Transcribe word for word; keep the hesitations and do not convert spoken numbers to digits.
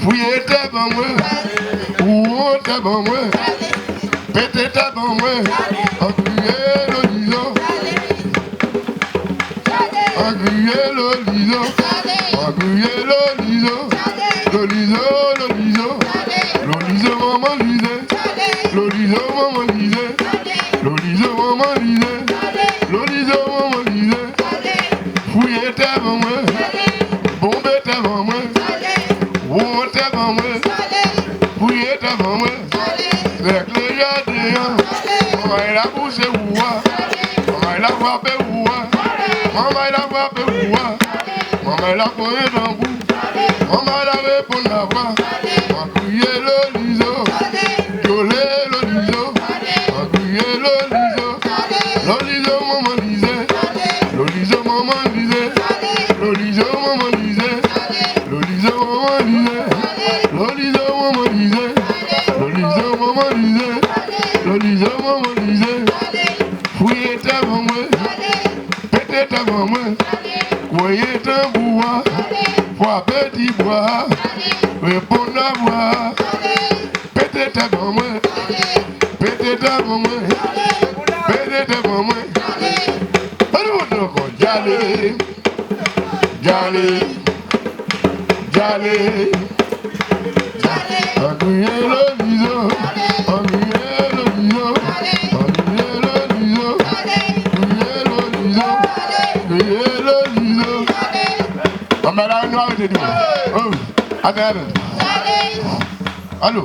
Fouye tè ban mwen. Wonte ban mwen. Pete tè ban mwen. An kriye Lolizo. An kriye Lolizo. An kriye Lolizo. Lolizo, Lolizo. Lolizo manman Lize. Lolizo manman Lize. Lolizo manman Lize. Lolizo manman Lize. Fouye tè ban mwen. Bonbe tè ban mwen. Wonte ban mwen. Fouye tè ban mwen. Sèkle jaden an. Manmay la pouse wou a. Manmay la frape wou a. Manmay la frape wou a. Manmay la konyen tanbou. Manmay la reponn lavwa. Mwen kriye Lolizo. Dyole Lolizo. Mwen kriye Lolizo. Lolizo manman Lize. Lolizo manman Lize. Lolizo manman Lize. Lolizo manman Lize. Lolizo manman Lize. Lolizo manman Lize. Lolizo manman Lize. Fouye tè ban mwen. Pete tè ban mwen. Konyen tanbou a. Frape ti bwa. Reponn lavwa. Pete tè ban mwen. Pete tè ban mwen. Pete tè ban mwen. Ann nou monte ankò. Dyale. Dyale. Dyale. An kriye Lolizo. An kriye Lolizo. An kriye Lolizo. Kriye Lolizo. Kriye Lolizo. An mèt la nou arete di mwen. Oh. Atann, atann. Alo.